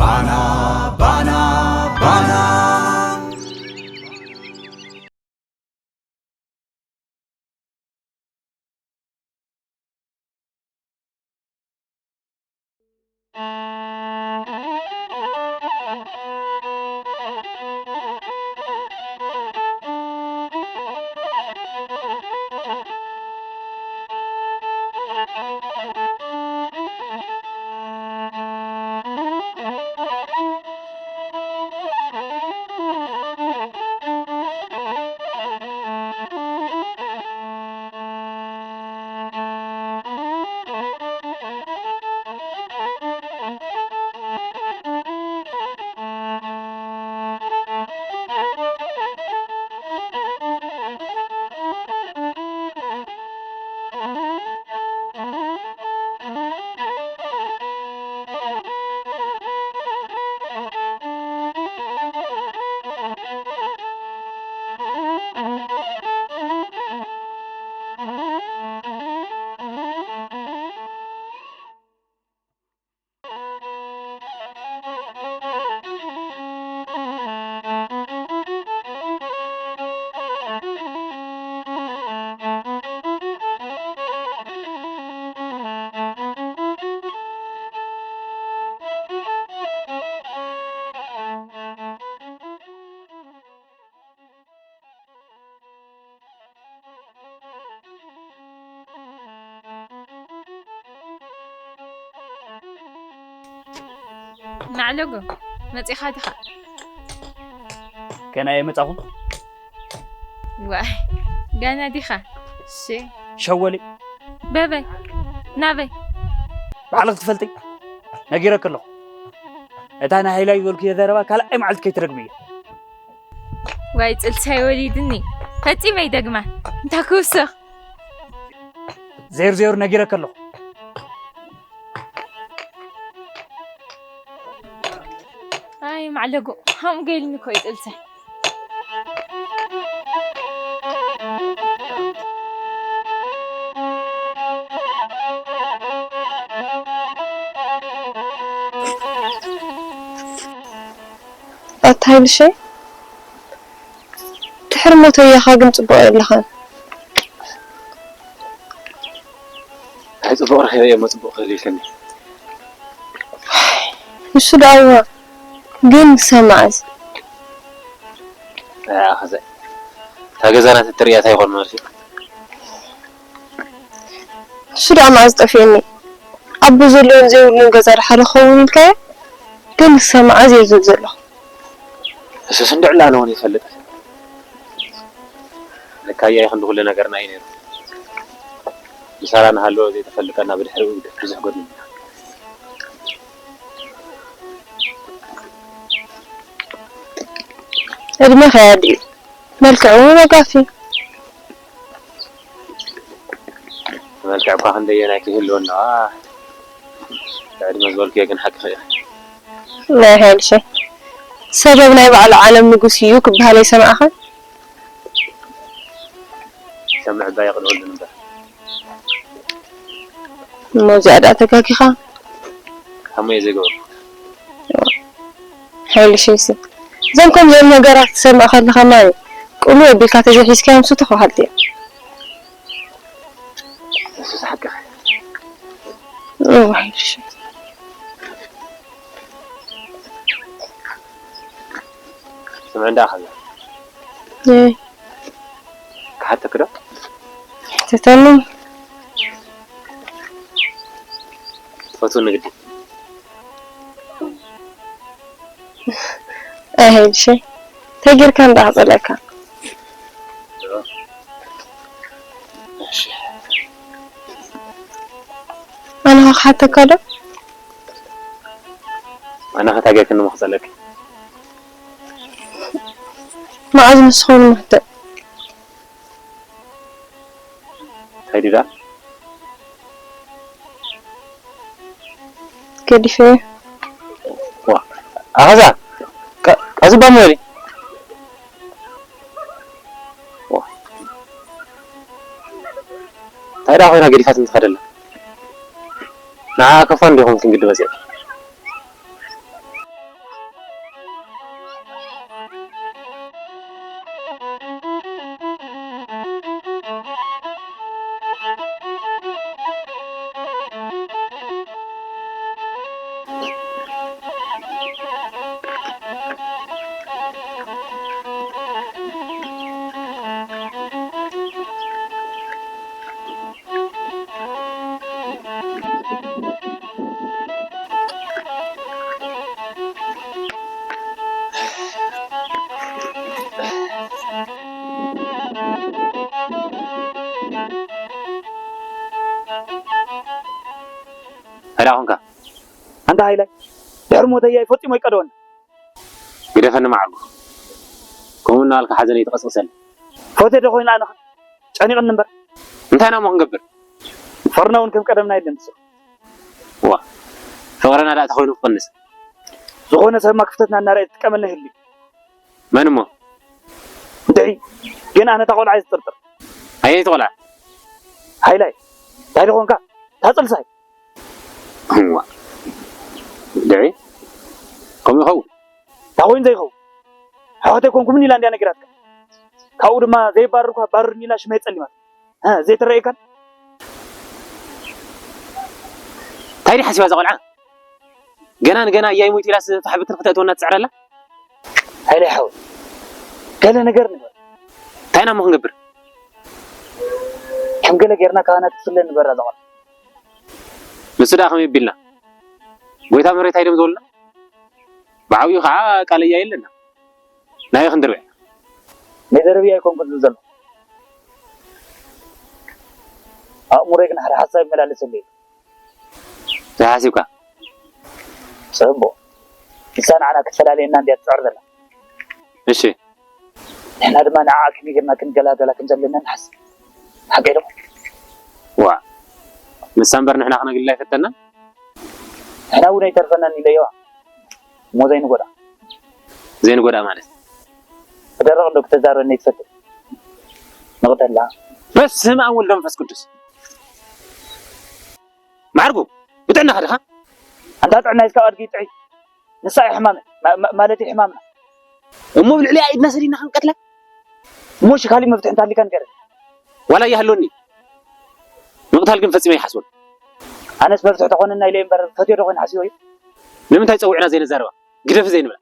ባና ባና ባና። ናዕለጎ መጺኻ ዲኻ? ገና እየ መጻኹ። ዋይ ገና ዲኻ? እሺ ሸወሊ በበይ ናበይ? ባዕልኽ ትፈልጢ ነጊረክ ኣለኹ። እታ ናይ ሃይላይ ዝበልክዮ ዘረባ ካልኣይ መዓልቲ ከይትደግምዮ። ዋይ ጽልሳይ ወሊድኒ ፈጺመ ይደግማ እንታ ክውስኽ። ዜሩ ዜሩ ነጊረክ ኣለኹ። ኣይ ማዕለጎ ሃም ገይልኒ እኮ እዩ ጥልሰ። ኣታ ሃይልሸይ ድሕሪ ሞተይ ኢኻ ግን ጽቡቕ የለኻን። ኣይ ጽቡቕ ረኺበ እየ እሞ ጽቡቕ ክህሉ ኢልክኒ። ንሱ ደኣ እዋ ግን ክሳብ መዓዝ? ኣይ ኣኸዘ እታ ገዛና ተትርእያ እንታይ ይኾን ማለት እዩ? ንሱ ደኣ መዓዝ ጠፊኡኒ? ኣቦ ዘለዎን ዘይብሉን ገዛ ደሓ ዶ ክኸውን ኢልካዮ? ግን ክሳብ መዓዝ እየ ዝብል ዘለኹ? እሱስ እንድዕላ ኣነ እውን ይፈልጥ። ለካያ ይኽንዲ ኩሉ ነገርና እዩ ነይሩ። ምሳና ንሃለወ ዘይተፈልጠና ብድሕሪኡ ብዙሕ ጎድኒ። ዕድመ ከያዲ መልክዕ እውን ኣጋፊ። መልክዕ እኳ ክንደየናይ ክህልወና ዕድመ ዝበልክዮ ግን ሓቅኺ ኢኺ። ናይ ሓይልሸ ሰበብ ናይ ባዕሉ ዓለም ንጉስ እዩ ክበሃል ኣይሰማዕኻን? ሰምዕ እባ ይቕልወልን እምበር። እሞ እዚኣ ደኣ ተጋጊኻ። ከመይ እየ ዘይገበርኩ? ሓይልሸይሲ እዞም ከምዚኦም ነገራት ትሰምዕ ከለኻ ማይ ቁሉ ኣቢልካ ተዘይሒዝካዮም ሱቱኽ በሃልቲ እዮም። እሱስ ሓቅኺ። እዎ ሓይልሸይ። ስምዒ እንዳ ኣኸለ እይ ክሓተኪ ዶ? ትተኒ ትፈትውኒ ግዲ። ኣይሄድሽይ እንታይ ጌርካ እንዳ ክጸልአካ እሺ ኣነ ኸ ክሓተካ ዶ ኣነ ኸ እንታይ ጌርክኒ እሞ ክጸልአኪ? መዓዝ ንስኻ ንመህተ እንታይ ድዩ ደኣ? ገዲፈዮ ዋ ኣኸዛ ቀዝባ መሪ እንታይ ደኣ ኮይና ገዲፋትኒ ትኸደላ ንዓ ከፋ እንዲኹም ክንግዲ መፅእ ሕዳ ኾንካ። ኣንታ ሃይላይ፣ ድሕሪ ሞተይ ኣይ ፈጺሙ ኣይቀደወኒ። ግደፈኒ መዓርጉ። ከምኡ እናበልካ ሓዘነይ ትቐስቕሰኒ። ፈትየ ዶ ኮይኑ ኣነ ጨኒቕኒ እምበር። እንታይ ኢና እሞ ክንገብር? ፈርና እውን ከም ቀደምና የለን። ዋ፣ ፍቕርና ደኣ ተኾይኑ ክቕንስ። ዝኾነ ሰብማ ክፍተትና እናረኣየ ዝጥቀመልና ይህሉ። መን እሞ? እንድዒ፣ ግን ኣነ እታ ቆልዓ እየ ዝጥርጥር። ኣየነይቲ ቆልዓ? ሃይላይ፣ እንታይ ዶ ኾንካ? እታ ጽልሳይ። እዋ፣ እንድዒ፣ ከምኡ ይኸውን? እንታይ ኮይኑ ዘይኸውን? ኣሕዋተይ ኮንኩምን ኢላ እንድያ ነጊራትካ። ካብኡ ድማ ዘይባርርኳ ባርርኒ ኢላ ሽመይ ጸሊማት። እ፣ ዘይትረኣየካን? እንታይ ድያ ሓሲባ እዛ ቆልዓ? ገና ንገና እያይ ሞይቱ ኢላስ ፋሕ ብትን ክተእትወና ትጽዕር ኣላ? ሃይለ ሓወይ፣ ገለ ነገር ንግበር። እንታይ ኢና እሞ ክንገብር? ከም ገለ ጌርና ካህናት ትፍለ ንበራ እዛ ቆልዓ። ንሱ ደኣ ከመይ ቢልና? ጎይታ መሬት ኣይደም ዝበሉና? ብዓብዩ ከዓ ቃል እያይ ኣለና። ናበይ ክንድርብያ? ናይ ዘረብያ ኣይኮንኩን ዝብል ዘለኹ። ኣእምሮይ ግን ሓደ ሓሳብ ይመላለሰለይ። እንታይ ሓሲብካ? ጽቡቕ። ንሳ ንዓና ክትፈላልየና እንድያ ትጽዕር ዘላ። እሺ። ንሕና ድማ ንዓኣ ከመይ ጌርና ክንገላገላ ከም ዘለና ንሓስብ። ሓቀይ ዶ? ዋ። ንሳ እምበር ንሕና ክነግልላ ኣይፈተናን። ንሕና እውን ኣይተርፈናን ኢለዮ። እሞ ዘይንጎዳ። ዘይንጎዳ ማለት? ብደረቕ ዶ ክተዛረበኒ ትፈትን? ንቕተላ። በስመ ኣብ ወወልድ ወመንፈስ ቅዱስ። መዓርጉ፣ ብጥዕናኻ ዲኻ? ኣንታ ጥዕናይ እስካብ ኣድጊ ጥዑይ። ንሳ እዩ ሕማመይ፣ ማ-፣ ማ-፣ ማለት እዩ ሕማምና። እሞ ብልዕሊኣ ኢድና ሰዲድና ክንቀትላ? እሞ እሺ፣ ካሊእ መፍትሒ እንተሃልዩካ ንገረኒ። ዋላ ይሃልወኒ። ምቕታል ግን ፈጺመ ኣይሓስቦን። ኣነስ መፍትሒ ተኾነና ኢለ እምበር፣ ፈትዮ ዶ ኮይኑ ሓሲቦ እዩ? ንምንታይ ጸዊዕና ዘይንዛረባ? ግደፊ ዘይንብላ?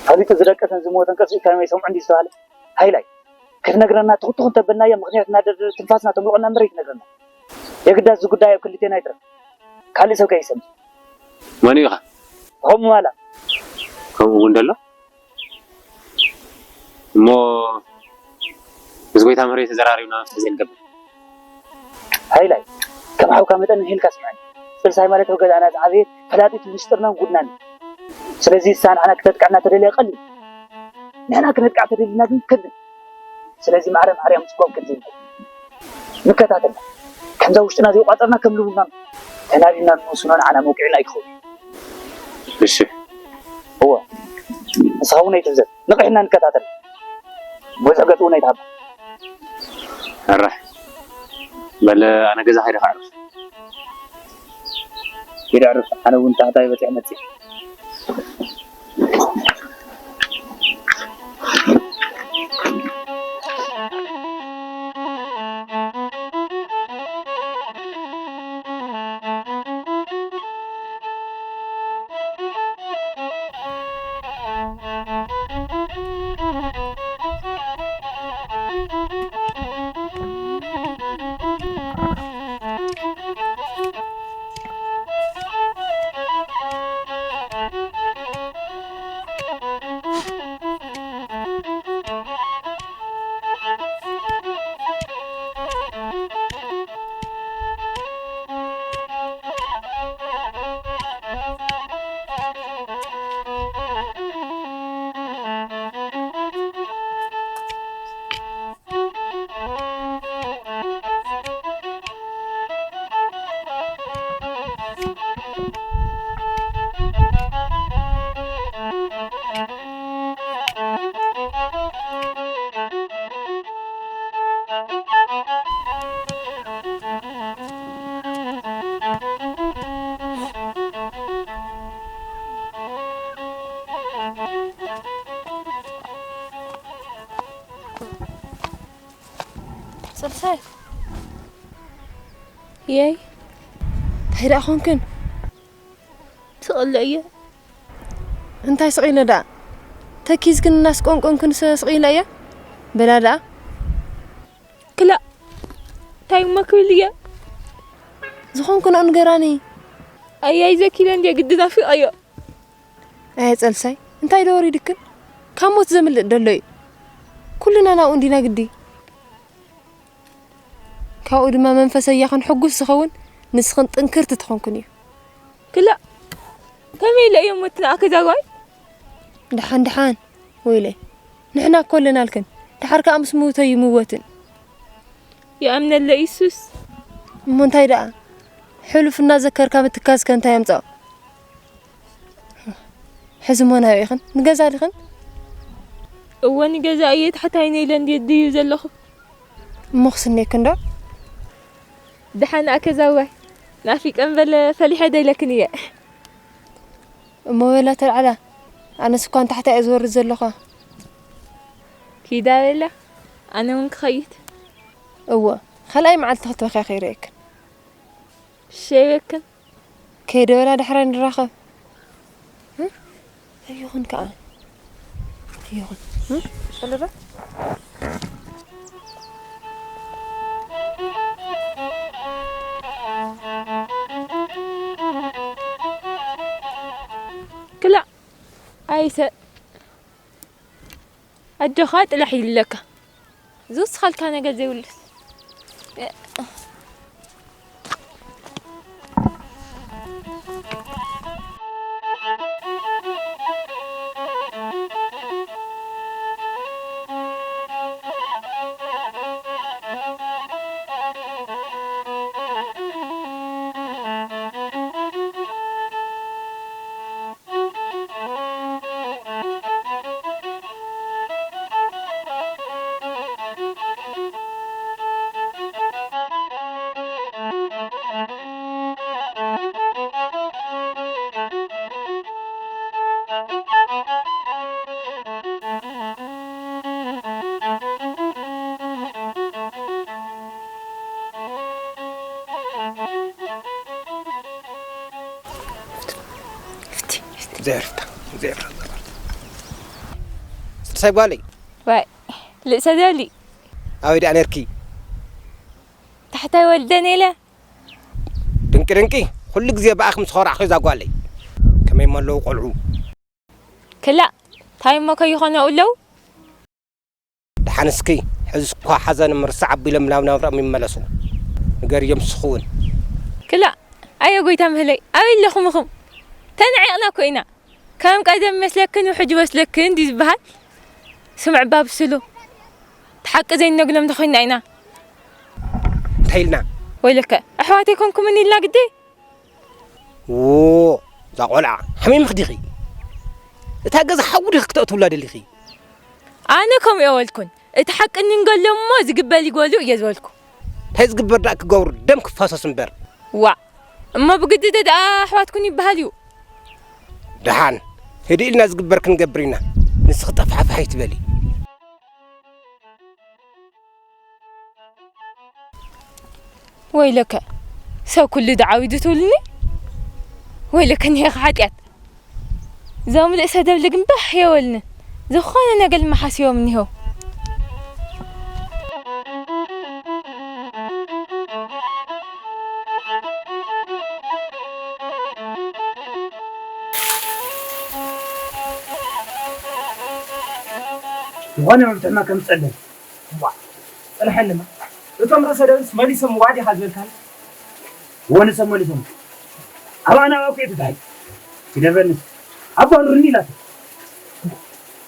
ፈሊጡ ዝደቀሰን ዝሞተን ቅርሲ እካዮም ኣይሰምዑ እንዲ ዝተባህለ? ሃይላይ፣ ክትነግረና ትኹትኹ እንተበልናዮ ምኽንያት እናደርደረ ትንፋስና ተምልቖና እምበር ኣይትነግረና። የግዳስ እዚ ጉዳይ ኣብ ክልቴና ይትረፍ። ካልእ ሰብ ከይሰምዕ። መን እዩ ኢኻ? ከምኡ ዋላ። ከምኡ እውን ደሎ? እሞ ምስ ጎይታ ምህረይ ተዘራሪብና መፍትሒ ዘይንገብር። ሃይላይ፣ ከም ሓውካ መጠን ንሂልካ ስምዐኒ። ጽልሳይ ማለት ኣብ ገዛና ዝዓበየ ፈላጢት ምስጢርናን ጉድናን እዩ። ስለዚ እሳ ንዓና ክተጥቅዐና ተደልያ ቀሊል። ንሕና ክነጥቅዓ ተደሊና ግን ከቢድ። ስለዚ ማዕረ ማዕረ ምስጓም ከም ዘይንኽእል ንከታተል። ከምዛ ውሽጥና ዘይቋጸርና ከም ልቡና ተናቢብና እንወስኖ ንዓና መውቅዒና ኣይክኸውን። እሺ። እወ። ንስኻ እውን ኣይትሕዘን። ንቕሕ ኢልና ንከታተል። ብዙሕ ገጽ እውን ኣይትሃባ። ኣራሕ። በል ኣነ ገዛ ከይደ ክዕርፍ። ሂድ ኣዕርፍ። ኣነ እውን ታሕታይ በጺሐ መጽእ። ጽልሳይ። የይ። እንታይ ደኣ ኾንክን? ስቕ ኢለ እየ። እንታይ ስቕ ኢለ ደኣ? ተኪዝክን እናስቆንቆንክን ስ-፣ ስቕ ኢለ እየ። በላ ደኣ። ክላእ። እንታይ እሞ ክብል እየ? ዝኾንክንኦ ንገራኒ። ኣያይ ዘኪለ እንድየ ግዲ ናፊቐዮ። ኣየ ጸልሳይ፣ እንታይ ዶ ወሪድክን? ካብ ሞት ዘምልጥ ደሎ እዩ። ኩልና ናብኡ እንዲና ግዲ። ካብኡ ድማ መንፈሰ እያኽን ሕጉስ ዝኸውን ንስኽን ጥንክርቲ ትኾንክን እዩ። ክላ ከመይ ኢለ እዮም ሞትና ኣከዛጓይ? ደሓን ደሓን ወይለይ፣ ንሕና እኮ ኣለናልክን። ደሓር ከኣ ምስ ምውተ ይምወትን። ይኣምነለ ኢየሱስ። እሞ እንታይ ደኣ? ሕሉፍ እናዘከርካ ምትካዝከ እንታይ ኣምጽኦ? ሕዚ እሞ ናበይ ኢኽን? ንገዛ ዲኽን? እወ ንገዛ እየ። ታሕታይ ነይለ እንድየ ድዩ ዘለኹ? እሞ ክስነየክን ዶ? ደሓን ኣከዛዋይ ናፊቀ እምበለ ፈሊሐ ዶ ኢለክን እየ። እሞ በላ ተልዓላ፣ ኣነስ እኳ ንታሕቲ እየ ዝወርድ ዘለኹ። ኪዳ በላ፣ ኣነ እውን ክኸይድ። እወ፣ ካልኣይ መዓልቲ ክትበኽያ ከይርእየክን። ሸይበክን። ከይደ በላ፣ ዳሕራይ ንራኸብ። እ? ይኹን ከኣ። ይኹን። እ? ጸለለ? ክላ፣ ኣይሰ-፣ ኣጆኻ ጥላሕ ይብለካ። ዝውስኸልካ ነገር ዘይብሉስ። ዘርፍታ፣ ዘርፍታ። ሳይ ጓለይ። ዋይ፣ ልእሰ ደሊ። ኣበይ ደኣ ነርኪ? ታሕታይ ወልደ ነይለ። ድንቂ፣ ድንቂ። ኩሉ ግዜ ብኣኺ ምስ ኾራዕኹ እዛ ጓለይ። ከመይ እሞ ኣለዉ ቆልዑ? ክላ፣ እንታይ እሞ ከይኾኑ ኣለዉ? ደሓን እስኪ፣ ሕዚ እኳ ሓዘን ምርሳዕ ኣቢሎም ናብ ናብራኦም ይመለሱ። ንገርዮም ንስኺ እውን። ክላ፣ ኣየ ጎይታ ምህለይ፣ ኣበይ ኣለኹም ኢኹም? ተናዒቕና እኮ ኢና። ከም ቀደም ይመስለክን ውሕጅ ይመስለክን ድዩ ዝበሃል? ስምዕ እባ ብስሉ። እቲ ሓቂ ዘይንነግሮም እንተኾይንና ኢና። እንታይ ኢልና? ወይለከ፣ ኣሕዋት ኣይኮንኩምን ኢልና ግዲ? ዎ፣ እዛ ቆልዓ፣ ሓሚምኺ ዲኺ? እታ ገዛ ሓዊ ዲኺ ክተእትውላ ደሊኺ? ኣነ ከምኡ የበልኩን። እቲ ሓቂ እንንገሎ እሞ ዝግበር ይግበሩ እየ ዝበልኩ። እንታይ ዝግበር ደኣ ክገብሩ፣ ደም ክፋሰስ እምበር። ዋእ፣ እሞ ብግዲ ዶ ደኣ ኣሕዋትኩን ይበሃል እዩ? ደሓን፣ ህድእ ኢልና ዝግበር ክንገብር ኢና። ንስኺ ጠፋሕፋሕ ኣይትበሊ። ወይለከ፣ ሰብ ኩሉ ደዓዊዱ ትብሉኒ? ወይለከ፣ እኒሄ ሓጢኣት። እዞም ርእሰ ደብሊ ግን ባህ የበልኒ። ዝኾነ ነገር መሓስዮም እኒሄው። ዝኾነ መፍትሒ መከም ጸለል። ዋ፣ ጽንሐንማ። እቶም ርእሰ ደብልስ መሊሶም ዋ ዲኻ ዝበልካኒ? ወንሰ መሊሶም። ኣብ ኣና እኮ ትታይ። ይደበንስ። ኣባ ኑርኒ ኢላቶ።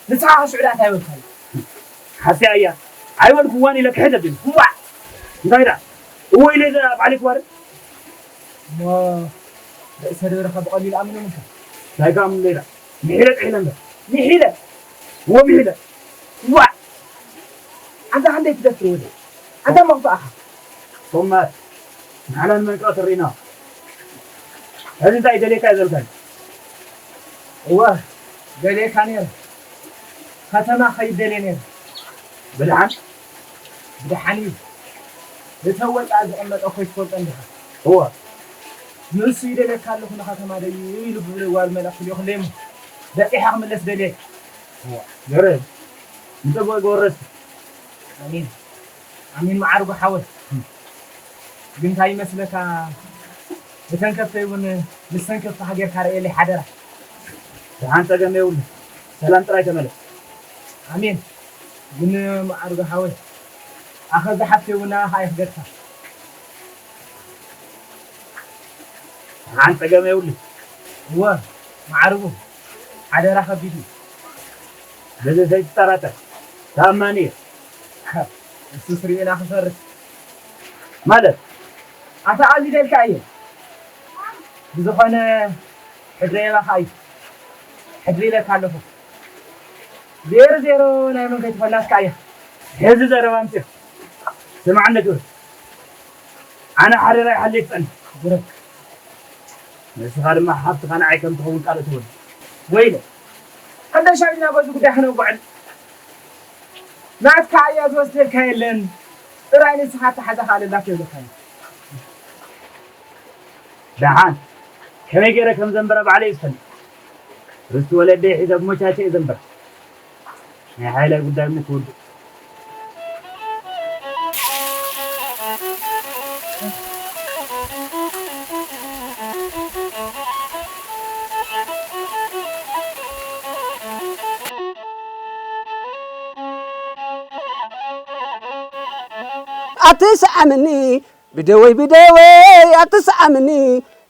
ንስኻ ሽዑ ደኣ እንታይ በልካኒ? ሓስያ እያ። ኣይበልኩዋን ኢለ ክሕደብ ድዩ? ዋ! እንታይ ደኣ? እወ ኢለ ኢለ ባዕለይ ክዋረድ? እሞ ርእሰ ደብርኻ ብቐሊሉ ኣሚኖም እንካ? እንታይ ከኣምኑ ኢላ? ምሒለ ጥሒለ እምበር። ምሒለ? እወ ምሒለ። ዋእ! ኣንታ ክንደይ ትደፍር ወደይ? ኣንታ መኽፋእኻ። ቶማስ፣ ንዓና ንመንቀቒ ትርኢና። ሕዚ እንታይ ደልየካ እየ ዘልካኒ? እወ፣ ደልየካ ነይረ። ከተማ ኸይድ ደልየ ነይረ። ብድሓን? ብድሓን እዩ። እተን ወጻኢ ዝቐመጠ እኮ ይትፈልጦ እንዲኻ? እወ። ንሱ ይደልየካ ኣለኹ ንኸተማ ደዩ ኢሉ ብጓል መልእኽቲ ልኢኹለይ እሞ በጺሐ ክምለስ ደልየ። እወ። ገረ፣ ንጽቡቕ ይግበረልካ። ኣሜን። ኣሜን መዓርጉ ሓወይ። ግን እንታይ ይመስለካ፣ እተን ከፍተይ እውን ምስ ተን ከፍትኻ ጌርካ ርእየለይ ሓደራ። ደሓን ጸገም የብሉን። ሰላም ጥራይ ተመለስ። ኣሜን። ግን መዓርጉ ሓወይ፣ ኣኸ እዛ ሓፍተይ እውን ንኣኻ እየ ክገድፋ። ሓንቲ ጸገም የብሉን። እወ፣ ማዕርጉ፣ ሓደራ ከቢድ እዩ። በዚ ዘይትጠራጠር፣ ተኣማኒ እየ። እሱ ስርኤላ ክፈርስ። ማለት? ኣታ ኣብዚ ደልካ እየ። ብዝኾነ፣ ሕድሪ የባኻ እዩ። ሕድሪ ኢለካ ኣለኹ። ዜሮ ዜሮ ናይ መን ከይትኾናስ ከኣ እያ። ሕዚ ዘረባ ኣምጽእ። ስምዓኒ ግብር። ኣነ ሓደራ ይሓልይ ክጸንሕ። ብረክ። ንስኻ ድማ ሓፍትኻ ንዓይ ከም ትኸውን ቃል እትወን። ወይለ። ክንደይ ሻዕ ኢና በዚ ጉዳይ ክነውግዐሉ? ናትካ እያ ዝወስደልካ የለን። ጥራይ ንስኻ ኣተሓዛ ከኣለላ ከይብለካ እዩ። ደሓን። ከመይ ገይረ ከም ዘንበረ ባዕለይ እየ ዝፈልጥ። ርስቲ ወለደይ ሒዘ ብሞቻቸ እየ ዘንበረ። ናይ ሓይላይ ጉዳይ እሞ ክውድእ። ኣትስዓምኒ ብደወይ ብደወይ ኣትስዓምኒ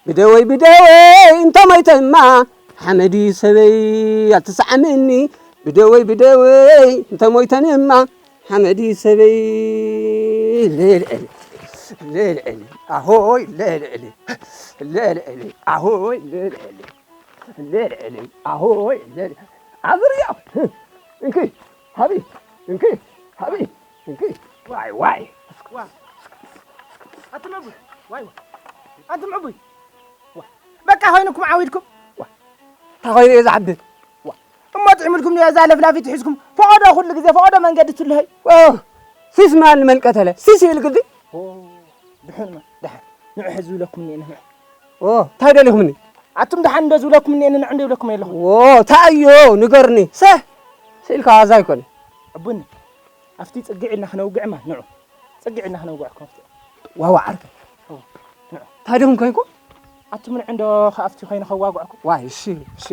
ብደወይ ብደወይ እንተ ሞይተማ ሓመድ ሰበይ ኣትስዓምኒ ብደወይ ብደወይ እንተ ሞይተንማ ሓመድ ሰበይ ልዕሊ ልዕሊ ኣሆይ ልዕሊ ልዕሊ ኣሆይ ልዕሊ ልዕሊ ኣሆይ ልዕሊ ኣብርያ እንኪ ሃቢ እንኪ ሃቢ እንኪ ዋይ ዋይ ኣንቱም ዕቡይ ዋይ ዋይ ኣንቱም ዕቡይ በቃ ኮይኑኩም ዓዊድኩም እንታይ ኮይኑ እየ ዝዓቢ እሞ ጥዕምልኩም እዛ ለፍላፊት ሒዝኩም ፈቐዶ ኩሉ ግዜ ፈቐዶ መንገዲ ትልሀይ ሲስ ማል መልቀተለ ሲስ ይብል ግዲ ድሕን ድሕን ንዑ ሕዚ ዝብለኩም እኒኤ ንዑ እንታይ ደሊኹምኒ ኣቱም ደሓን እንዶ ዝብለኩም እኒኤ ንዑ እንዶ ይብለኩም ኣለኹ እንታይ እዮ ንገርኒ ሰ ስኢልካ ዋዛ ኣይኮነ ዕቡኒ ኣብቲ ጽግዕ ኢልና ክነውግዕማ ንዑ ጽግዕ ኢልና ክነውግዕኩም ኣብቲ ዋዋ ዓርከ እንታይ ደኹም ኮይንኩም ኣቱም ንዑ እንዶ ከኣብቲ ኮይነ ከዋግዕኩም ዋይ እሺ እሺ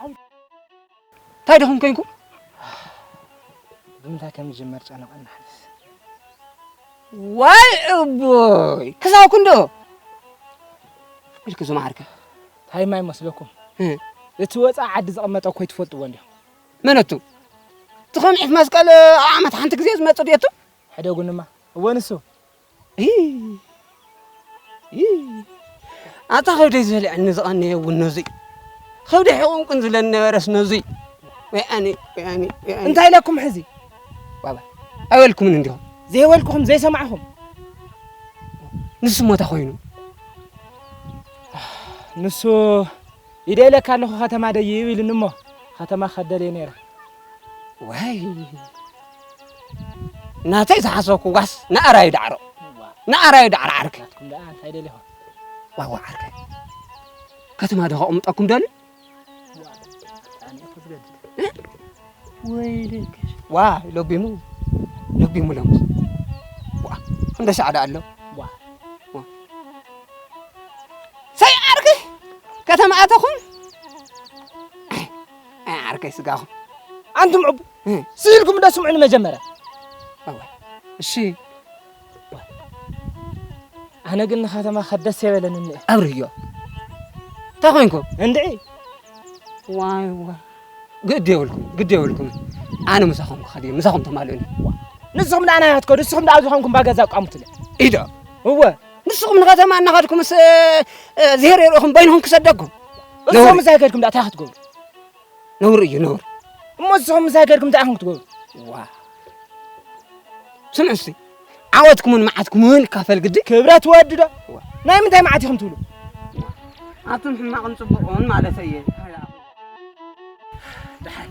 እንታይ ደኹም ኮይንኩም ብምንታይ ከም ዝጀመር ጨነቐና ሓሊስ ዋይ እቦይ ክሳብ ክንዶ ኢልክ ዝመዓርከ እንታይ ማይ መስለኩም እቲ ወፃ ዓዲ ዝቐመጠ እኮ ይትፈልጥዎ እንዲኹም መነቱ ትኸምዒት መስቀል ዓመት ሓንቲ ግዜ ዝመፅ ድየቱ ሕደጉንማ እወ ንሱ ኣታ ከብደይ ዝበልዐኒ ዝቐነየ እውን ነዙይ ከብደይ ሕቑንቁን ዝለኒ ነበረስ ነዙይ ወያኒ ወያኒ ወያኒ እንታይ ኢለኩም ሕዚ ባባ ኣይበልኩምን እንዲኹም ዘይበልኩኹም ዘይሰማዕኹም ንሱ ሞታ ኮይኑ ንሱ ኢደ ኢለካ ኣለኹ ከተማ ደይብ ኢሉኒ እሞ ከተማ ከደልየ ነይረ ዋይ ናተይ ዝሓሰብኩ ጓስ ንኣራይ ዳዕሮ ንኣራይ ዳዕሮ ዓርከይ ዋዋ ዓርከይ ከተማ ዶ ከቕምጠኩም ደልዩ ወይልክ ዋ ለቢሙ ለቢሙ ለሙስ ዋ እንደ ሻዕዳ ኣሎ ዋ ሰይ ዓርከይ ከተማ ኣተኹም ዓርከይ ስጋኹም ኣንቱም ዕቡ ስኢልኩም እንደ ስምዑ ንመጀመርያ እሺ ኣነ ግን ንከተማ ከደስ የበለኒ እኒአ ኣብርዮ እንታይ ኮይንኩም እንድዒ ዋይ ዋይ ግዲ የብልኩም ግዲ የብልኩም ኣነ ምሳኹም ክኸድ እየ ምሳኹም ተማልኡኒ ንስኹም ደኣ ናያትኮ ንስኹም ደኣ ዝኾንኩም ባገዛ ቋሙትለ ኢዶ እወ ንስኹም ንኸተማ እናኸድኩምስ ዝሄር የርእኹም በይንኹም ክሰደኩም ንስኹም ምሳይ ከድኩም ደኣ እንታይ ክትገብሩ ነውር እዩ ነውር እሞ ንስኹም ምሳይ ከድኩም እንታይ ኢኹም ክትገብሩ ዋ ስምዑ እስቲ ዓወትኩምን መዓትኩምን ይካፈል ግዲ ክብረት ወዲ ዶ ናይ ምንታይ መዓት ኢኹም ትብሉ ኣቱም ሕማቕን ጽቡቕን ማለት እየ ደሓን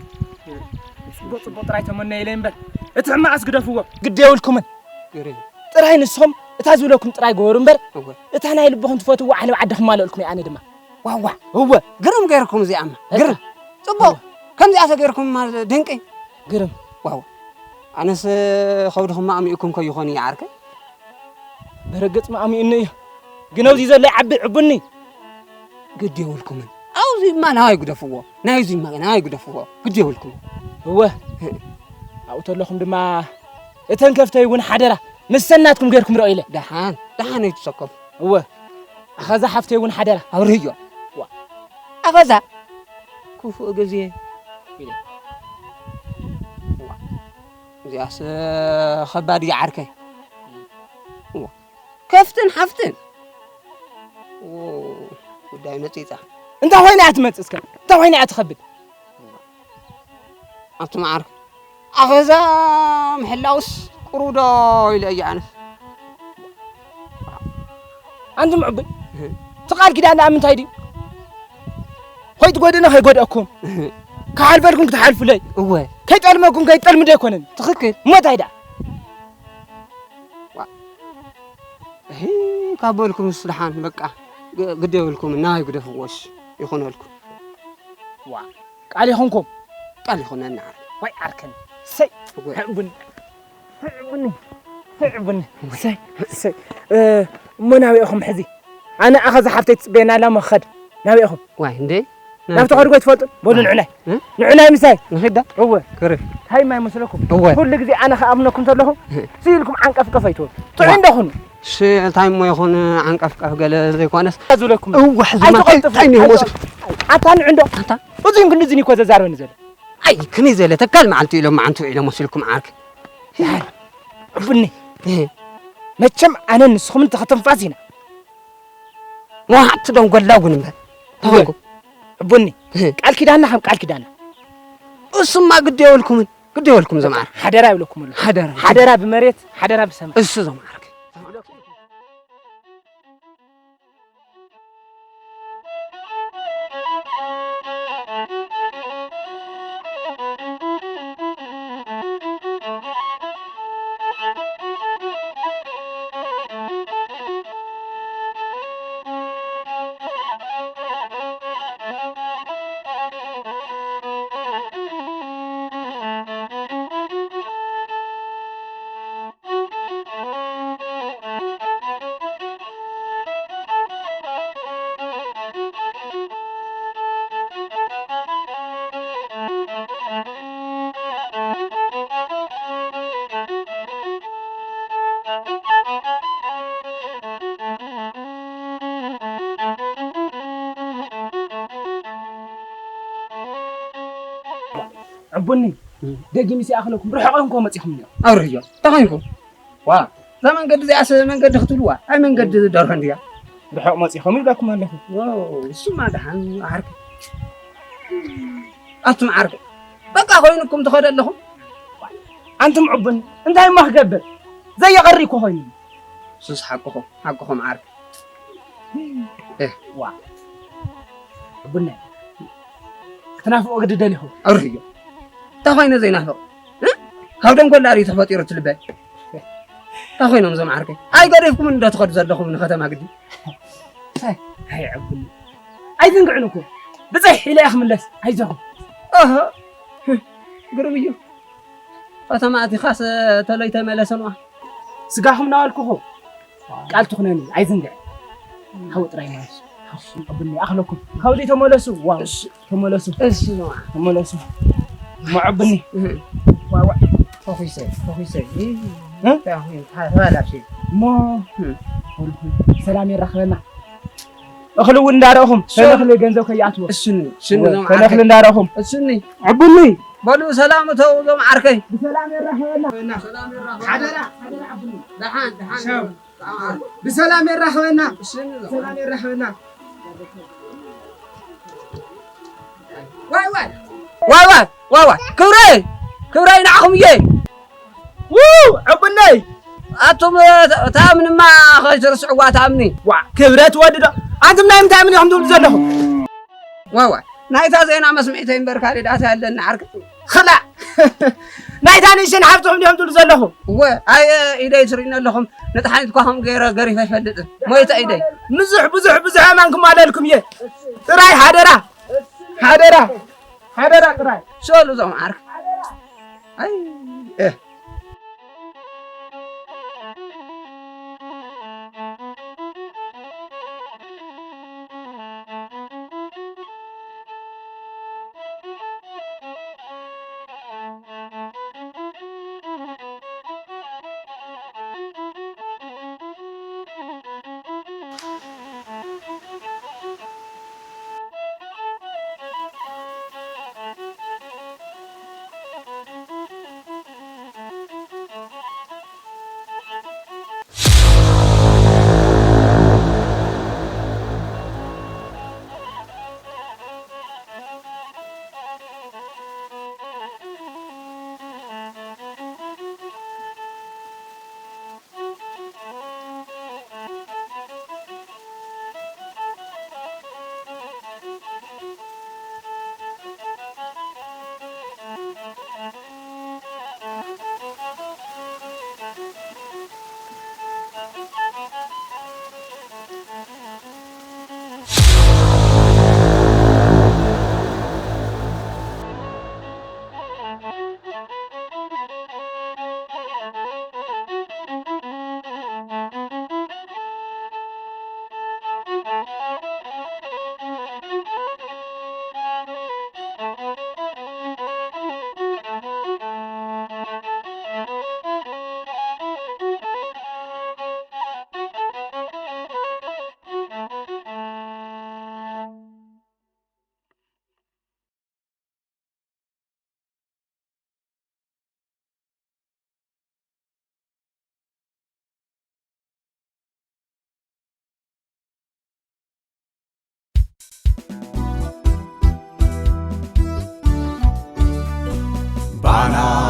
ጽቡቕ ጽቡቕ ጥራይ ተመነየለይ እምበር እቲ ሕማቕ ኣስግደፍዎ ግዲ የብልኩምን ጥራይ ንስኹም እታ ዝብለኩም ጥራይ ገበሩ እምበር እታ ናይ ልብኹም ትፈትዎ ዓለብ ዓድኹም ኣለልኩም እየ ኣነ ድማ ዋዋ እወ ግርም ገይርኩም እዚኣማ ግርም ጽቡቕ ከምዚኣ ተገይርኩም ማለት ድንቂ ግርም ዋው ኣነስ ከብድኹም ማእሚኡኩም ከይኾን እየ ዓርከይ ብርግጽ ማእሚኡኒ እዩ ግን ኣብዚ ዘሎ ይዓቢ ዕቡኒ ግዲ የብልኩምን ኣብዚማ ናባይ ግደፍዎ ናይዚማ ናባይ ግደፍዎ ግዲ የብልኩምን እወ ኣብኡ ተለኹም ድማ እተን ከፍተይ እውን ሓደራ ንሰናትኩም ገይርኩም ረኦ ኢለ ደሓን ደሓን ኣይትሰከፉ እወ፣ ኣኸዛ ሓፍተይ እውን ሓደራ። ኣብርህዮ። ዋ፣ ኣኸዛ ክፉእ ግዜ ኢለ። ዋ፣ እዚኣስ ኸባድ እያ ዓርከይ። ዋ፣ ከፍትን ሓፍትን። ኦ፣ ጉዳይ መጺጻ። እንታይ ኮይና እያ ትመጽእ እስከ? እንታይ ኮይና እያ ትኸብድ? ኣቱም ዓርኪ፣ ኣኸዛ ምሕላውስ ቅሩብ ዶ ኢለ እየ ኣነስ። ኣንቱም ዕቡይ፣ እቲ ቃል ኪዳን ደኣ ምንታይ ድዩ? ኮይትጎድእኒ ከይጎድአኩም፣ ክሓልፈልኩም ክትሓልፉለይ፣ እወ። ከይጠልመኩም ከይጠልምዶ ኣይኮነን። ትኽክል። እሞ እንታይ ደኣ? ዋ። እሂ፣ ካብ በልኩምስ ደሓን፣ በቃ፣ ግ-፣ ግዲ የብልኩም፣ ናይ ግደፍዎስ ይኹነልኩም። ዋ፣ ቃል ይኹንኩም። ቃል ይኹነና። ዋይ ዓርከን። ሰይ፣ እወ። ሕቡኒ። ሕቡኒ። ሕቡኒ። ሰይ፣ ሰይ። እ፣ እሞ ናበይ ኢኹም ሕዚ? ኣነ ኣኸ ዝሓፍተይ ትጽበየና ኣላ፣ እሞ ክኸድ። ናበይ ኢኹም? ዋይ፣ እንዴ? ናብቲ ከድጎ ትፈልጡ? በሉ ንዑናይ። እ? ንዑናይ ምሳይ። ንኺዳ? እወ። ክርፍ። ታይ ማይ መስለኩም? እወ። ኩሉ ግዜ ኣነ ከኣብነኩም ተለኹ፣ እ። ስኢልኩም ዓንቀፍቀፍ ኣይትበሉ። ጥዑይ ዋ። እንደኹኑ። ሽ-፣ እንታይ እሞ ይኹን ዓንቀፍቀፍ ገለ ዘይኮነስ። ዝብለኩም። እወ፣ ሕዚ ማይ ኣይትቐልጥፉ። ታይ እሞ ኣይትቐልጥፉ። ኣታ ንዑ እንዶ። ኣታ? እዙይን ክንድዝን እኮ ዘዛርበኒ ዘሎ። ኣይ፣ ከመይ ዘለ ተካል መዓልቲ ኢሎም መዓንቱ ኢሎም ወሲልኩም ዓርክ። ያር፣ ዕቡኒ። እ። መቸም ኣነ ንስኹምን ተኸተንፋስ ኢና። መዋዕቲ ደንጎላ እውን እምበር። ተኾንኩም። ዕቡኒ። እ። ቃል ኪዳንና ከም ቃል ኪዳንና። እሱማ ግዲ የብልኩምን፣ ግዲ የብልኩም ዘማር። ሓደራ ይብለኩም ኣለኹ። ሓደራ። ሓደራ ብመሬት፣ ሓደራ ብሰማይ። እሱ ዘማር። ዕቡኒ፣ እም። ደጊም ይሲኣኽለኩም፣ ርሕቕ ኢኹም እኮ መጺኹም እኒኦ። ኣውርዮ፣ እንታይ ኾንኩም? ዋ፣ እዛ መንገዲ እዚኣስ መንገዲ ክትብልዋ? ኣይ መንገዲ ደርሆ እንድያ። ርሕቕ መጺኹም ይብለኩም ኣለኹ። ዎ፣ እሱማ ደሓን ዓርኪ። ኣቱም ዓርኪ፣ በቃ ኮይኑኩም ትኸዱ ኣለኹም። ኣንቱም ዕቡኒ፣ እንታይ እሞ ክገብር? ዘየቐሪ እኮ ኮይኑ። ሱስ ሓቅኹም፣ ሓቅኹም ዓርኪ። እ። ዋ። ዕቡነይ። ክትናፍቆ ግዲ ደሊኹ። ኣውርዮ። እንታይ ኮይነ ዘይናፍቕ? እ? ካብ ደንጎላ ድዩ ተፈጢሩ እቲ ልበይ? እንታይ ኮይኖም እዞም ዓርከይ? ኣይገዲፍኩምን እንዶ ትኸዱ ዘለኹም ንከተማ ግዲ? ኣይ፣ ኣይ፣ ዕቡኒ። ኣይትንግዕን እኮ። ብፅሕ ኢለ እየ ክምለስ። ኣይዞኹም። ኣሃ። ግርም እዩ። ከተማ ኣቲኻስ ተለይ ተመለሰ ነዋ። ስጋኹም እናበልኩኹ ቃል ትኹነኒ፣ ኣይዝንግዕ። ሓው ጥራይ ማለት እዩ። ሓው ዕቡኒ፣ ኣኽለኩም። ካብዚ ተመለሱ። ዋው፣ እሺ። ተመለሱ። እሺ፣ ነዋ። ተመለሱ። እሞ ዕቡኒ። እህ። ዋው፣ ዋው። ፈኺሰ፣ ፈኺሰ። እ? እንታይ ኾይኑ? ተባላሽ። እሞ እህ። ሰላም የራኽበና። እኽሊ እውን እንዳረእኹም፣ ሽን-፣ ተነኽሊ ገንዘብ ከይኣትዎ። እሽኒ፣ ሽኒ እወ፣ ዞም ተነኽሊ ዓርከይ። እንዳረእኹም። እሽኒ። ዕቡኒ። በሉ ሰላም እተው ዞም ዓርከይ። ብሰላም የራኽበና። ሓደራ፣ ሓደራ ዕቡኒ። ደሓን፣ ደሓን። ሻው። ብሰላም የራኽበና። እሽኒ ዞም። ብሰላም የራኽበና። ዋይ፣ ዋይ። ዋይ፣ ዋይ፣ ዋይ፣ ዋይ። ክብረይ፣ ክብረይ ንዓኹም እየ። ው፣ ዕቡነይ! ኣቱም፣ እታ እምንማ ከይትርስዕዋ፣ እታ እምኒ። ዋ፣ ክብረት ወዲ ዶ-፣ ኣንቱም ናይ ምንታይ እምኒ ኢኹም ትብሉ ዘለኹም? ዋ፣ ዋ፣ ናይታ ዜና መስምዒተይ እምበር ካልእ ዳታ ኣለኒ ዓርኪ። ኽላእ! ናይታ ንእሽተን ሓፍትኹም ዲኹም ትብሉ ዘለኹም? እወ፣ ኣየ ኢደይ ትርእዩኒ ኣለኹም። ንጥሓኒት እኳ ከም ገይረ ገሪፈ ኣይፈልጥን። ሞይተ ኢደይ። ብዙሕ፣ ብዙሕ፣ ብዙሕ ኣማንኩም ኣለልኩም እየ። ጥራይ ሓደራ፣ ሓደራ፣ ሓደራ ጥራይ። ሸሉ እዞም ዓርኪ። ኣይ፣ እ። ፋና